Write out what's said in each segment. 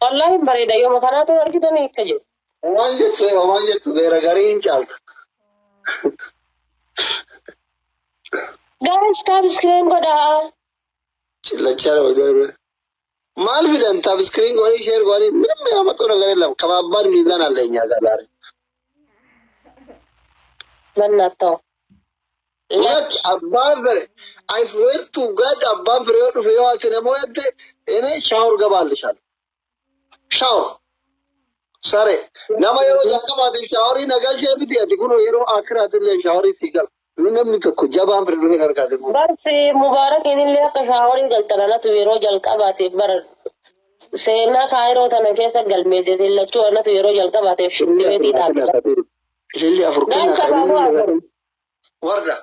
Wallaahi hin bareeda yooma kanaatu argitanii akka jedhu. Waan jettu, waan jettu beera garii hin caalta. Guys, tap screen godhaa. Cillachaa nama. Maal fidan tap screen godhanii share godhanii ምንም ያመጡ ነገር የለም። ከባባድ ሚዛን አለ እኛ ጋር ዛሬ። Mannatta'u. እውነት abbaan fedhe, I swear to God, abbaan fedhe yoo dhufe yoo ati namoo jette እኔ ሻወር ገባልሻለሁ። ሻወር sare nama yeroo jalqabaatiif shaaworii na galchee miti, ati kun yeroo akiraatillee shaaworii si gala. Namni tokko jabaan fedhe dhufee harkaati. Barsi Mubaarakiin illee akka shaaworii galtan anatu yeroo jalqabaatiif bara seenaa Kaayiroo tana keessa galmeesse sillachuu anatu yeroo jalqabaatiif shinti beetii dhaabbata. Ililli afur kenna. Gaanfa baaboo afur. Warra.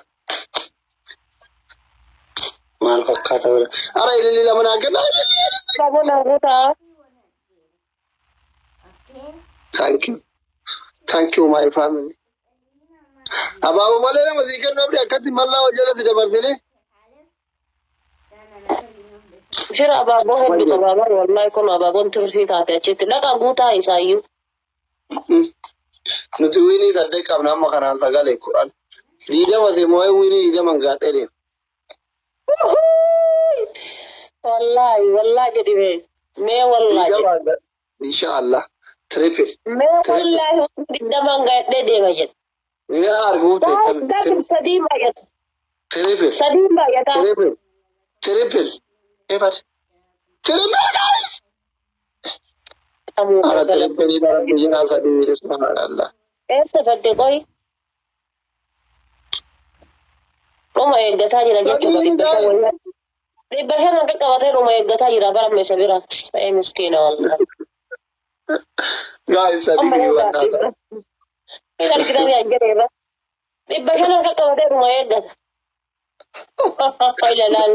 Maal fakkaata bara. Ara ililli lama naa kenna. Baaboo naa guutaa. Thank you. Thank you, my family. Abaaboo malee nama sii kennu abdi akkatti mallaa jalatti dabarsine. Shira abaaboo hedduu qaba bara wallahi kun abaaboon turfii taate achitti dhaqa guutaa isaayyuu. Nuti winii saddeet qabna amma kanaan sagalee 10. 20 si moo'ee winii 20 gaadhee deema. Wallahi wallahi jedhi mee mee wallahi jedhi. Insha Allah. Triple. Mee wallahi 20 gaadhee deema jedhi. Yaa arguuf Gaaf sadii baay'ata. Triple. Sadii baay'ata. Triple. Triple. Ebat. Triple, guys. Ara triple bara biyya sadii, subhanallah. Eessa fadde qoy? Dhuma eeggataa jira jechuudha, 500 wayyaa. 500 harka qabatee dhuma eeggataa jira bara meesha bira. Ee miskiina wallahi. Guys, sadii wannaa. Hin argitanii ajjareerra. 500 harka qabatee dhuma eeggata. Ilalaan.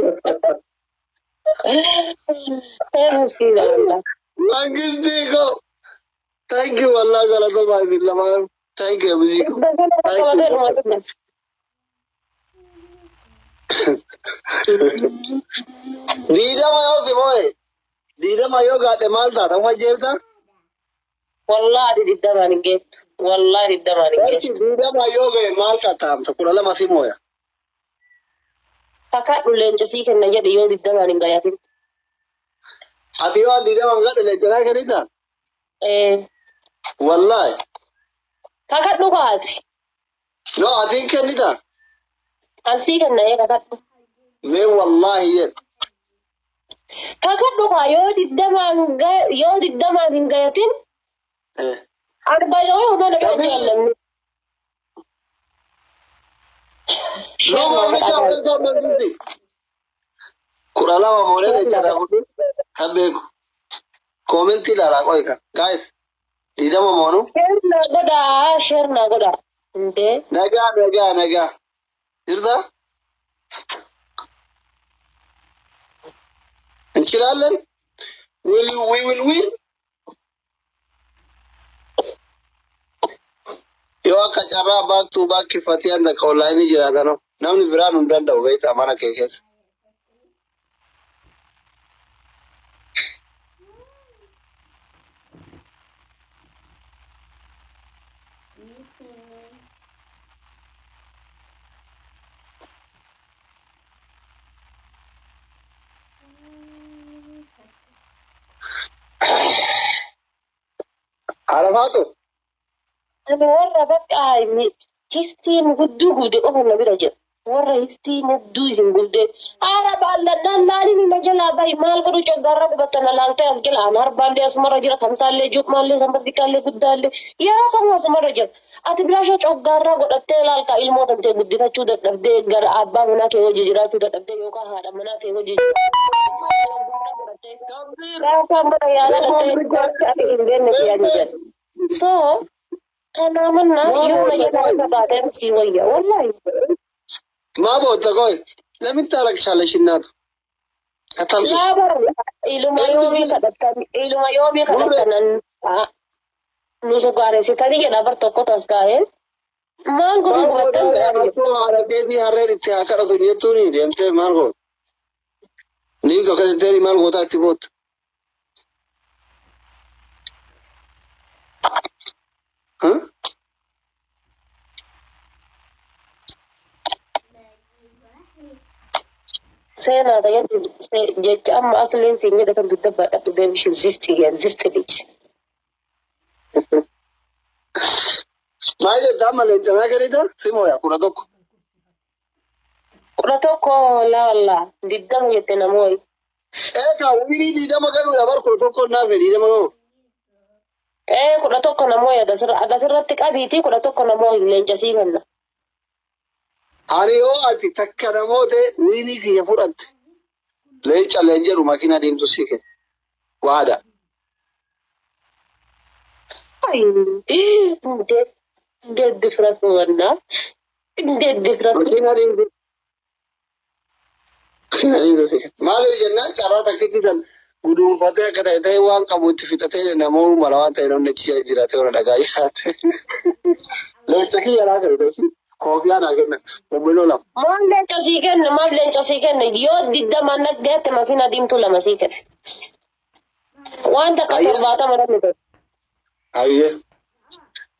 Ee miskiina wallahi. Mangisti ko. Thank you, wallah galatoomaa isin lamaan. Thank you, Musico. 500 harka qabatee dhuma eeggata. 20 yoo si moo'e. 20 yoo gaadhe maal taata? Uma jeefta? Wallahi 20n hin geettu. Wallahi 20n hin geessu. 20 yoo ga'e maal qaxxaamta? 12 si mooya. Kakadhu leenca sii kenna jedhe yoo 20n hin gayatin. Ati yoo 20 gaadhe leenca kennita? Ee. Wallahi. Kakadhu kaati. No, ati hin kennita? An sii kenna, ee, kakadhu. Mee wallahi jedhe. Kakadhu kaa yoo 20n hin gayatin ani baay'ee homaa na bira jiran namni. No, welcome, welcome, Mangisti. 12 moolee leenca fudhu kan beeku. Koomentii ilaalaa qoy kan. Guys, 20 moonu. Share naa godhaa, share naa godhaa. Indee. Nagaa, nagaa, nagaa. Jirta? እንችላለን። Will we will win. Yoo akka carraa back to back fatiyaan takka online jiraatan namni biraan hin danda'u beektaa mana kee keessa. Arafaatu. Ani warra bakka histiin gudduu gubde qofa na bira jira. Warra histiin hedduu isin gubde. Haara baallannaan laaliin na jalaa bahi maal godhu coggaarra qubatta na laaltee as jala an harbaallee asumarra jira, kamsaallee, juqmaallee, sanbattiqaallee, guddaallee yeroo kamuu asumarra jira. Ati bilaasha coggaarraa godhattee laalka ilmoo tantee guddifachuu dadhabdee gara abbaa manaa kee hojii jiraachuu dadhabdee yookaan haadha manaa kee hojii jiraachuu gaafa mana yaala dhattee ati hin beekne si yaadni jedha. So kanaa mannaa yoo na jalaa baatee si wayya wallahi. Maa bootta qoy? ለምን ታለቅሻለሽ እናቱ? አታልቅሽ። Laa bara iluma yoomii kadhattan, iluma yoomii kadhattanan nu sukaareessitanii jedha bar tokkotu as kaa'ee maal godhu gubattan. Haadha keetii harreen itti haa kadhatu jettuuni deemtee maal gootu? Niin tokko jetteeni maal gootaa itti gootu? Seenaa ta'e jecha amma asliin siin jedhe kan duddabaadha deemshi zifti zifti liji. Maal jettaa amma leencanaa gadiita? Simooya 11. 11 laa wallaa 20 jette namooyi. Eegaa wiinii 20 gahuudha bar 11 naaf 20 gahu. Ee 11 namooyi agasirratti qabiitii 11 namooyi leenca sii kenna. Ani yoo ati takka namoota wiinii kiyya fudhatte leenca leen jedhu makiina diimtuu sii kenna. Waada. እንዴት እንዴት ድፍረት ነው እና እንዴት ድፍረት ነው። Makiina diimtuu. Makiina diimtuu sii kenna. Maaliif jennaan carraa takkitti tan guduunfatee akka ta'e ta'e waan qabu itti fixatee namoota mala waan ta'e namni achi jiraatee warra dhagaa jiraate. Leenca kiyya naa kenna koofiyaa naa kenna bobbeloo lama. Maal leenca sii kenna maal leenca sii kenna yoo 20 naggaatti makiina diimtuu lama sii kenna. Waan takka Ayya. 70 namni tokko. Ayyee.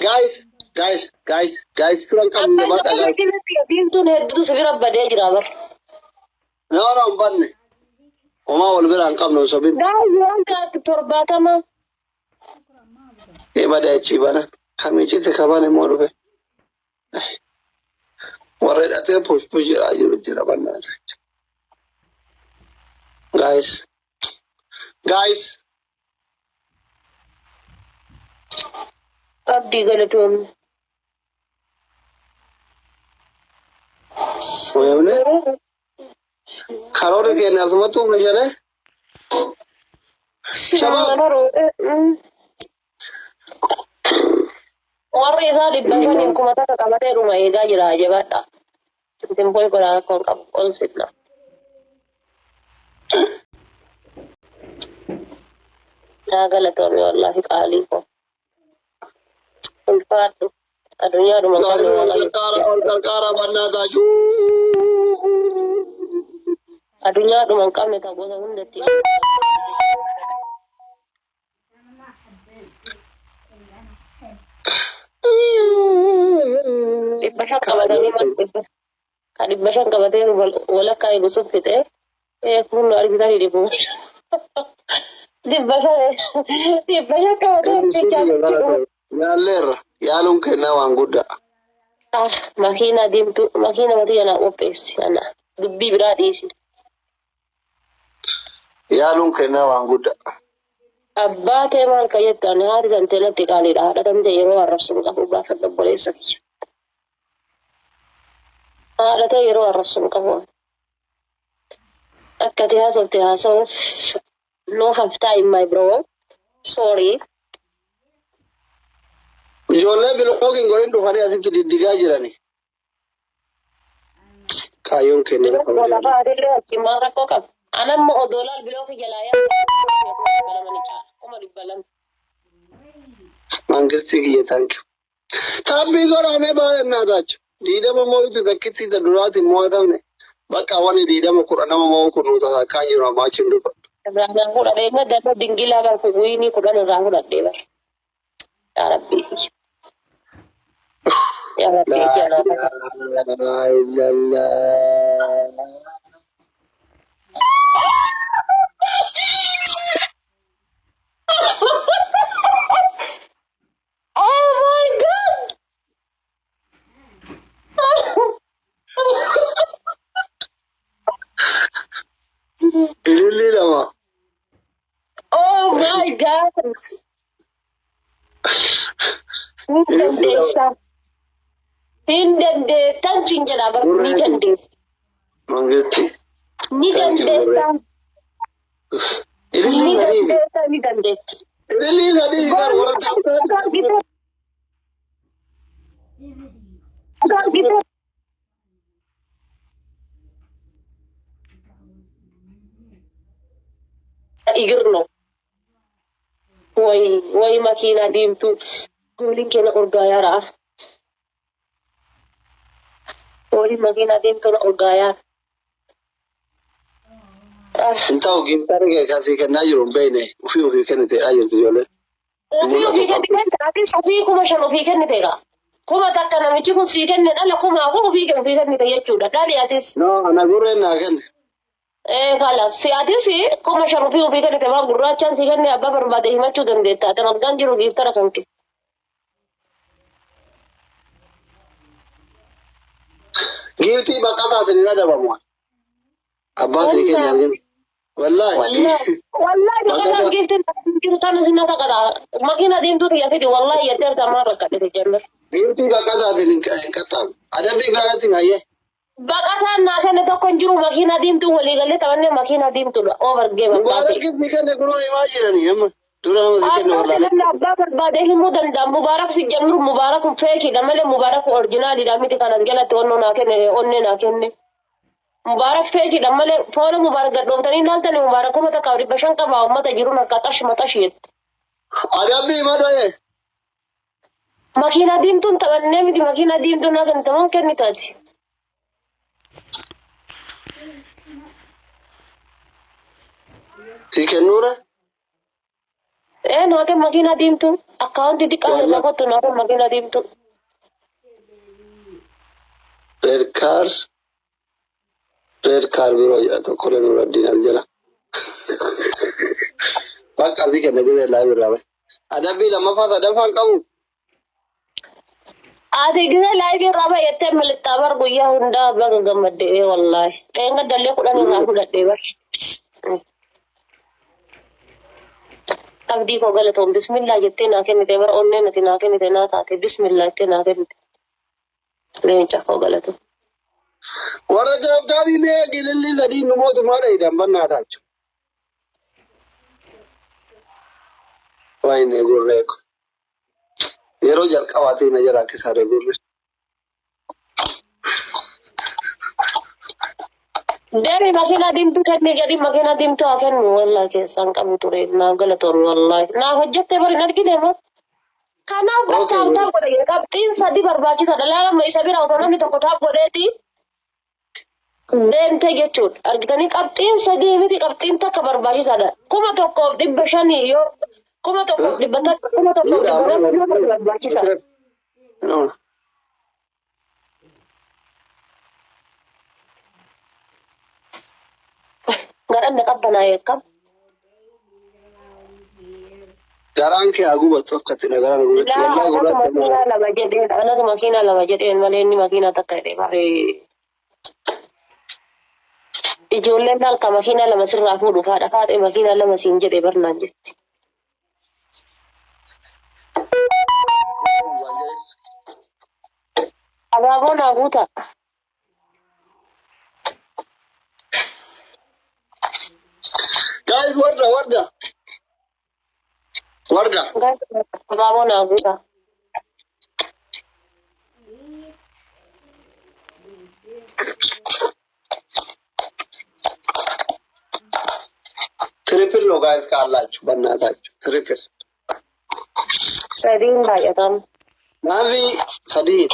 Guys, guys, guys, guys, firan qabnu Abbaan jabaadha tokko guys. makiina diimtuun hedduutu si bira badee jira bar. No, no, hin banne. Homaa wal bira hin qabnu hin sobin. Guys waan takka 70. Ee bade achii bana. Kamii cite kabaan immoo dhufe. Warra hidhatee push push jedhaa jiru jira bannaati. Guys, guys. Abdii galatoomne. Moyamne karoorri keenya asumatti uumishane. Shabaab. Warri isaa 500 kuma takka qabatee dhuma eegaa jira jabaadha. Ittiin boy godhaa rakkoon qabu ol sibna. Naa galatoomne wallaahi qaalii koo. Ulfaadhu. Addunyaadhuma qabne Wal wallaahi. qarqaara wal qarqaara bannaa taachuu. Addunyaadhuma hin qabne ta gosa hundatti. 500 qabatanii kan 500 qabatee walakkaa eegu sun fixee kun argitanii dhibbu. 500 qabatee fichaa Yaalleerra yaaluun kennaa waan guddaa. Ah, makiina diimtuu makiina matii ana qopheessi ana dubbii biraa dhiisi. Yaaluun kennaa waan guddaa. Abbaa tee maal ka jettu ani haati tantee natti qaaliidha haadha tantee yeroo arrabsuun qabu gaafadha obboleessa kiyya. Haadha tee yeroo arrabsuun qabu. Akka ati haasofte haasa'uuf no have time my bro. Sorry. Ijoollee bilookiin godhin dhufanii asitti diddigaa jirani. Kaayyoon keenya lafa Lafa hojii. adillee achi maal rakkoo qaba. Anamma odoo laal bilookii jalaa yaa 200 ni caala. 200,000. Mangistii kiyya thank you. Taabbii godhamee baay'inaa taachu. 20 moo'itu takkitti ta duraati mo'atamne. Bakka wani 20 10 moo'u kun nuti akkaan jiru ammaa achiin dhufa. Irraa fudhadhee madda dingilaa bar wiinii 10 irraa fudhadhee bar. Yaa Rabbii. Yaa Rabbii Laa jalaa. ilaaha illallah. Oh my God! Ilillii lama. Oh my God! Hin dandeessa. Hin dandeettan siin jedha bar ni dandeessa. Mangistii. Ni dandeessa. Ni Ilillii sadii. dandeessa ni dandeessa. Ilillii sadii bar warra taa'u. Argite እግር ነው ወይ ወይ መኪና ዲምቱ gooliin keenya urgaayaadha. Gooliin makiinaa deemtu na urgaayaadha. Hin ta'u giiftarri kee kasii kennaa jiru hin beekne ofii ofii kenniteedhaa jirti ijoolleen. Ofii ofii kennite atis ofii 5,000 ofii kennite egaa. 1,000 namichi kun sii kenne dhala 4,000 ofii ofii kennite jechuudha. Dhali atis. No, ana gurreen naa kenne. Ee kalas si atis 5,000 ofii ofii kennite maa gurraachaan si kenne abbaa barbaade himachuu dandeetta. Ati raggaan jiru giiftara kan kee. Giiftii baqataatiin hin adabamu. Abbaa sii kenne arginu. Wallaahi. Wallahi wallahi baqataan giiftiin jiru tana sinna taqata. Makiina diimtuu xiyya fidi wallahi jettee argaa maal rakkate si jemmer. Giiftii baqataatiin hin qaxxaamu. Adabbii biraatti hayyee. Baqataan naa kenne tokko hin jiru makiina diimtuu walii galee taphannee makiina diimtuudha. Over game Mubaarak abbaati. sii kenne kunoo himaa jiranii amma. Dura nama sii kenne Abbaa wallaalee. kenne abbaa barbaade himuu danda'a. Mubaarak si jemmiru Mubaarak feekiidha malee Mubaarak orjinaaliidha miti kanas jalatti onnoo naa kenne onnee naa kenne. Mubaarak feekiidha malee foona Mubaarak gadhooftanii ilaaltanii Mubaarak 1500 qabaa uummata jiruun akka xash maxash jette. Adabbii madooye. Makiina diimtuun taphannee miti makiina diimtuun naa kennite moo kennitaati? Sii kennuure? Ee naa kenn makiina diimtuu akkaawuntii xiqqaa keessa kottu naa kenn makiina diimtuu. Red car. Red car biroo jedha tokkollee Nuraddiin as jala. Bakka asii kenna jedhee laa irraa bahe. Adabbii lammaffaa sadaffaan qabu. Ati gisee laayifii irraa baay'attee milixxaa bar guyyaa hundaa baga gammaddee wallaahi. Dheenga dallee 10 irraa fudhadhee bar. Abdii koo galatoon bismillaa jettee naa kennite bara onnee nati naa kennite naa taate bismillaa jettee naa kennite. Leenca koo galatoon. Warra gaafgaabii mee gililli sadii nu mootummaa dhahidan bannaa taachu. Wayne gurree ko. Yeroo jalqabaatii na jalaa kisaare gurri. Deemi makiina diimtuu kenni jedhi makiina diimtuu haa kennu wallaahi keessaan qabu ture naaf galatoon wallaahi. Naa hojjettee bari hin argine moo? Kanaaf Okay. bakka taap godhe qabxiin sadi barbaachisaadha. Lama isa bira osoo namni tokko taap godheeti deemtee jechuudha. Argitanii qabxiin sadii miti qabxiin takka barbaachisaadha. 1500 yoo 1100 1100 barbaachisaadha. No. Gadhanna qabbanaa'e akkam. Garaan kee haa gubatu akka itti na garaan gubatu. Laa Wallaahi anatu gurraacha makiinaa lama jedheen anatu makiinaa lama jedheen malee inni makiinaa takka jedhee barree. Ijoolleen halka makiinaa lama sirraa fuudhuuf haadha faaxee makiinaa lama siin jedhee barnaan jetti. Abaaboo naa guutaa. Guys, warda warda. Warda. Abaaboo naa guutaa. Triple ነው guys ካላችሁ በእናታችሁ triple. Sadiin baay'atamu. Naafi sadii.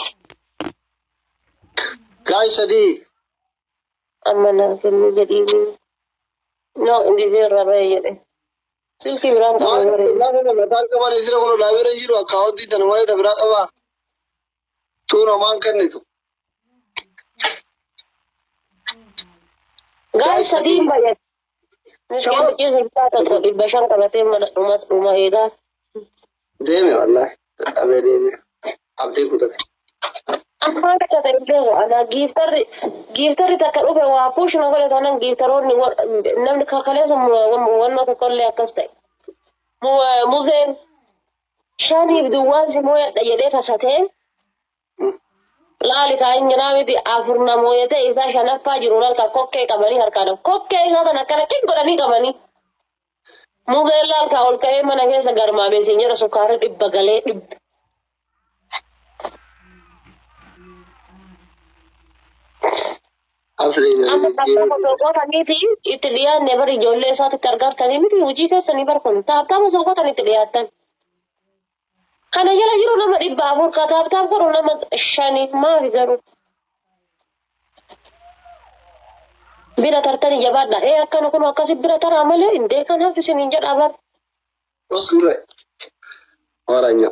Guys sadii. Amma naa kennu jedhiini. No gisee irraa ba'e jedhe. Silkii biraan qaba baree. Mataan qaban isira kun laabira jiru akkaawuntii tana malee ta biraa qabaa. Tuun homaan kennitu. Gaa'is sadiin baay'ata. Miskeen biqilsa bitaa tokko 500 qabatee mana dhuma dhuma eegaa. Deeme wallaahi. Dadhabee deeme. Abdii kutate. Ammaan akka ta'e beeku ana giiftarri giiftarri takka dhufe waa puush na godhe taanaan giiftaroonni namni kakaleessa wannoo tokkollee akkas ta'e. Muzeen shaniif duwwaan si mooyadha jedhee kakatee laali kaa inni jiraa miti afur na mooyatee isaa shanaffaa jiru harka kokkee qabanii harkaan kokkee isaa sana akkana kin godhanii qabanii. Muzeen laal kaa ol ka'ee mana keessa garmaamee siin jedha sukkaarri 100 galee 100. Amma taaptaama osoo gootaniiti itti dhiyaanne bari ijoollee isaatitti argartanii miti hojii keessanii bar kun taaptaama osoo gootan itti dhiyaattan. Kana jala jiru nama 400 ka taaptaam godhu nama shani maafi garuu. Bira tartanii jabaadha. Ee akkana kun akkasi bira taraa malee indee kan hafti isiniin jedha bar. Osure. Waranya.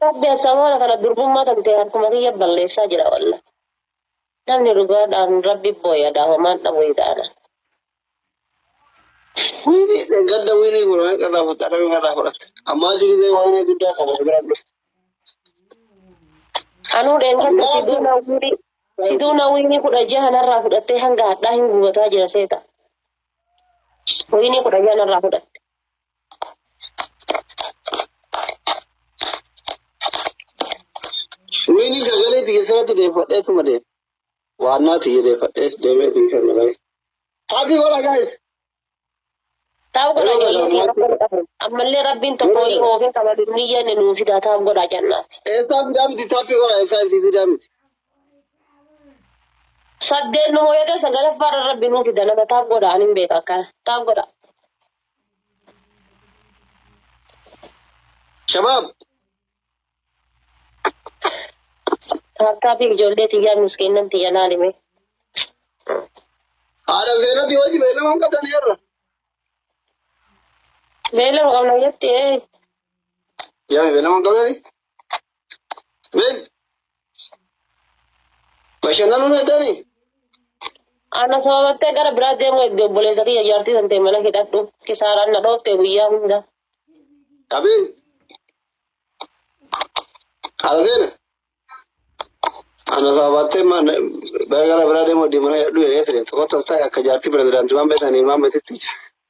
Rabbi asamoona kana durbummaa tantee harkuma kiyya balleessaa jira walla. Namni dhugaadhaan rabbi booya gaafamaan dhabu idaana. Wiini gadda wiini gurmee qarraa fudhatte adamii qarraa fudhatte. Ammaa jiridee wiini guddaa qaba bira dhufe. Anuu dheengadda siduuna wiinii 16 narraa fudhattee hanga hadhaa hin gubataa jira seeta. Wiinii 16 narraa fudhatte. Wiini sagalee tiyya sirratti deeffadheetuma deema. Waannaa tiyya deeffadhee deemee tiyya kenna baay'ee. Taabii godha guys. Taa'u godha ijoollee tiyya ammallee rabbiin tokko wayii oofee qaba niyyanne nuu fidaa taa'u godha jannaati. Eessaa fidaa miti taappii godha eessaa isii fidaa miti. 8 nu hooyate sagalaffaarra rabbi nuu fida nama taa'u godha ani hin beeka akkana taa'u godha. Shabaab. Taaptaafi ijoollee tiyyaa miskiinnan tiyya laalime. Haadha seenatti hojii beellama hin qabdan irra. Beellama qabna jetti ee. Yaa beellama hin qabdani. Been. Bashannanuun heddani. Ana sababattee gara biraa deemu iddoo obboleessa kiyya jaartii san ta'e mana hidhadhu kisaaraan na dhoofte guyyaa hunda. Qabeen. Haadha seena. Ana sababattee gara biraa deemu iddoo mana hidhadhu jedhee ture. Tokko ta'e akka jaartii pirezidaantii waan beekanii waan beektetti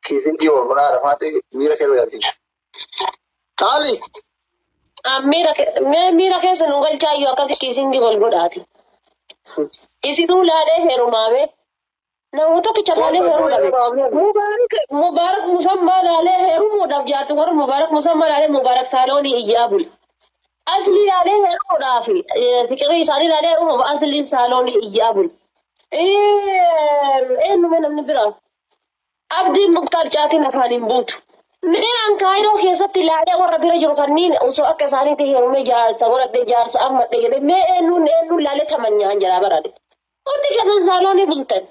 kiisin dhiyoo biraa rafaatee miira keessa galti. Taali. Miira keessa nu galchaa iyyuu akkasi kiisingi wal godhaati. Isinuu laalee heerumaame. Nama tokkicha laalee heeruu dhabe. Mubaarak Musammaa laalee heerumuudhaaf jaarti warra Mubaarak Musammaa laalee Mubaarak Saaloonii iyyaa bule. Asli laalee heerumuudhaaf fiqirii isaanii laalee heerumuudhaaf asliin Saaloonii iyyaa bule. Eenyume namni biraa? Abdiin Muktaar caatiin afaan hin buutu. Mee an Kaayiroo keessatti laalee warra bira jiru kanneen osoo akka isaaniitti heerumee jaarsa godhadhe jaarsa ammadhe jedhe mee eenyuun eenyuun laalee tamanyaan jalaa barade. Hundi keessan saaloonii bultan.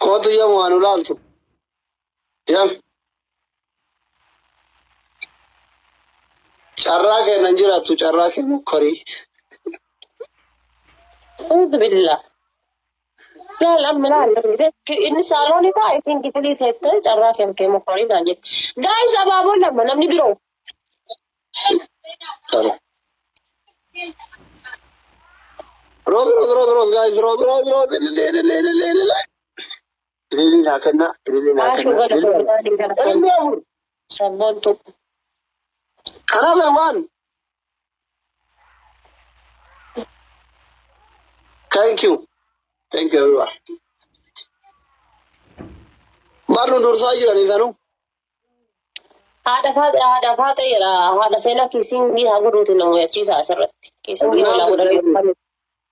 Kootu yamu waan ulaaltu. Yam. Carraa kee nan jiraattu carraa kee mokkorii. Auzu billah. Laal amma laal inni saaloonii ta'a ittiin kifilii teettee carraa kee kee mokkorii naan jette. Gaayis abaaboo lama namni biroo. Roos roos roos roos guys roos roos roos illee illee illee illee. Illee naa kenna illee naa kenna. Illee afur. Sabboontu. Another one. Thank you. Thank you everyone. Barnu dursaa jiranii sanuu. Haadha faata jedha haadha seenaa kiisingii haa godhuuti nama yachiisa asirratti. Kiisingii walaa godhanii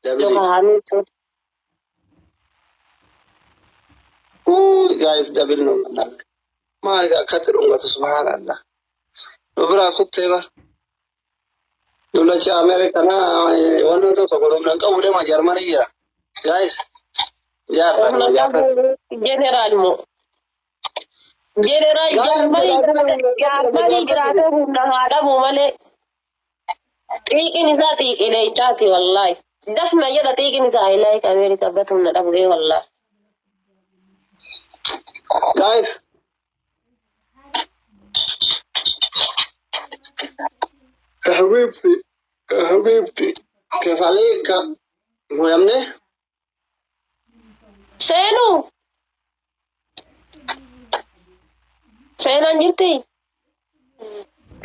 yookaan haa miicu. Guys double no maal akkatti dhungatu subhaanallah. Nu biraa kuttee bara. Dullacha Ameerikanaa wanna tokko godhumna hin qabu deema Jarmanii jira. Guys jaarraa jaarraa. Jeneraal moo. Jeneraal Jarmanii jiraatee humna haa dhabu malee. Xiiqin isaa xiiqii leencaati wallaahi. Dafna jedha xiiqin isaa I like America but humna dhabu ee wallaahi. Guys. حبيبتي حبيبتي كيف عليك؟ مو يمني؟ Seenuu. Seenaan jirti?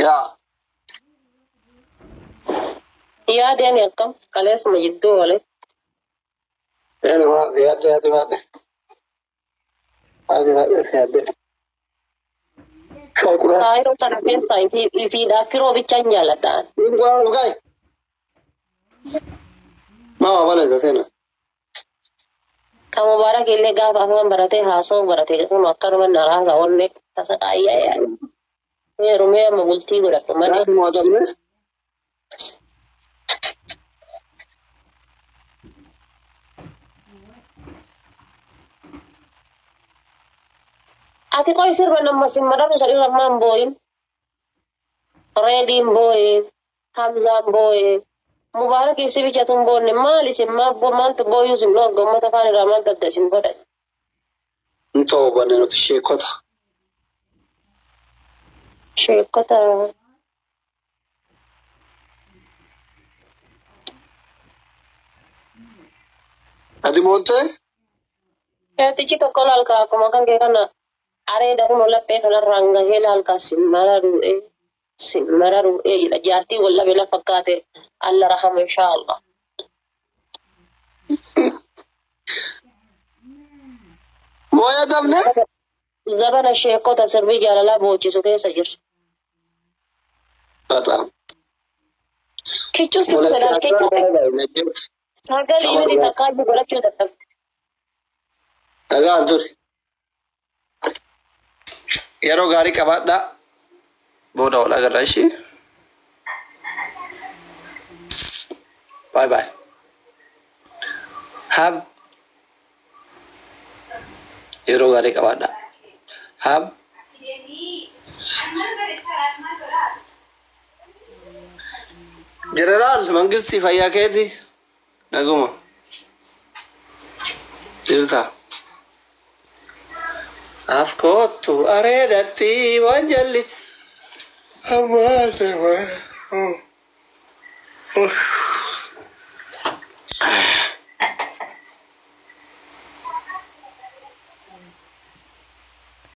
Yaa. Yaadeen akkam kaleessuma jidduu oole. Seena maati yaadde yaadde maati. Yaadde yaadde yaadde. Kaayiroo tana keessa isiidhaaf firoo bichaan jaaladhaan. Maa waa baleessa seena. Kan Mubaarak illee gaafa afaan baratee haasa'u barate kun akkanuma na raasa onne tasa qaayyaa yaa'e. Heerumee amma bultii godhadhu malee. Mootamne. Ati qoy sirba nama sin madalu sadii lammaan boo'in. Reediin boo'ee, Hamzaan boo'ee, Mubaarak isi bichatu hin boonne maal isin maal maaltu booyuu isin dhoorga uummata kaan irraa maaltu adda isin godha? Hin toobanne nuti sheekota. Sheekota. Ati boottee? Sheetichi tokko laalka akkuma kan kee kana areeda kun laphee kanarraan gahee laalka simmara ru'ee simmara ru'ee jedha jaartii wallabe na fakkaate alla rahamu inshaa Allah. Mooya dabne? Zabana sheekota sirbii jaalalaa boochisu keessa jirra. Bataam. Kichuu si fedha kichuu sagalee miti takkaa iyyuu godhachuu dadhabde. Dhagaa ture. Yeroo gaarii qabaadhaa. Booda wal agarra ishee. Bye bye. Have yeroo gaarii qabaadhaa. Have Jeneraal Mangistii fayyaa keeti naguma jirta. Af koottu areedatti waan jalli ammaate waa.